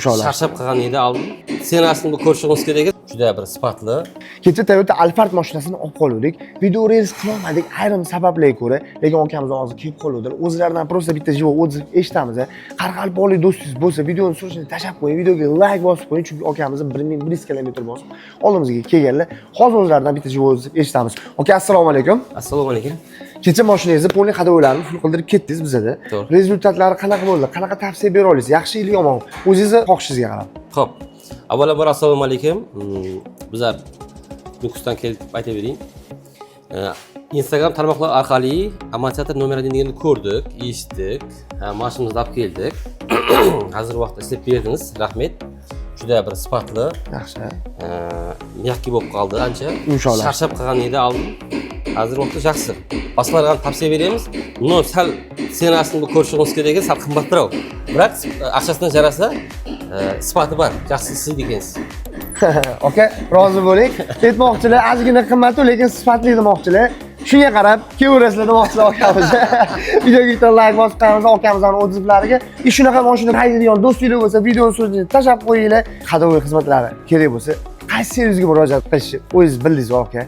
Yumshoqlashdi. Charchab qolgan edi oldin. Цена sini ko'rishingiz kerak edi. Juda bir sifatli. Kecha Toyota Alphard mashinasini olib qoluvdik. Video reels qilolmadik ayrim sabablarga ko'ra, lekin akamiz hozir kelib qoluvdilar. O'zlaridan просто bitta живой отзыв eshitamiz. Qoraqalpoqlik do'stingiz bo'lsa, videoni срочно tashlab qo'ying, videoga like bosib qo'ying, chunki akamiz 1100 kilometr bosib oldimizga kelganlar. Hozir o'zlaridan bitta живой отзыв eshitamiz. Aka, assalomu alaykum. Assalomu alaykum. Kecha mashinangizni полный ходовой larni full qildirib ketdingiz bizada. To'g'ri. Результат lari qanaqa bo'ldi? Qanaqa tavsiya bera olasiz? Yaxshi или yomon? O'zingizni xohishingizga qarab. Xo'p. Avvalambor, assalomu alaykum. Bizlar Nukusdan kelib aytavering. Instagram tarmoqlari orqali Amortizator номер 1 deganni ko'rdik, eshitdik. Ha, mashinamizni olib keldik. Hozirgi vaqtda ishlab berdingiz. Rahmat. Juda bir sifatli, Yaxshi. Мягкий bo'lib qoldi ancha. Yumshoqlashdi. Charchab qolgan edi oldin. Hozirgi vaqtda yaxshi. Boshqalarga ham tavsiya beramiz. Но sal цена sini ko'rishingiz kerak edi, sal qimmatroq. Biroq aqchasidan jarasa sifati bor. Yaxshi ishlaydi ekansiz. Aka, rozi bo'ling. Aytmoqchilar, ozgina qimmatu, lekin sifatli demoqchilar. Shunga qarab kelaverasizlar demoqchilar akamiz. Videoga bitta like bosib qo'yamiz akamizni отзыв lariga. И shunaqa mashina haydaydigan do'stinglar bo'lsa, videoni so'zini tashlab qo'yinglar. Ходовой xizmatlari kerak bo'lsa, qaysi servisga murojaat qilishni o'zingiz bildingiz, aka.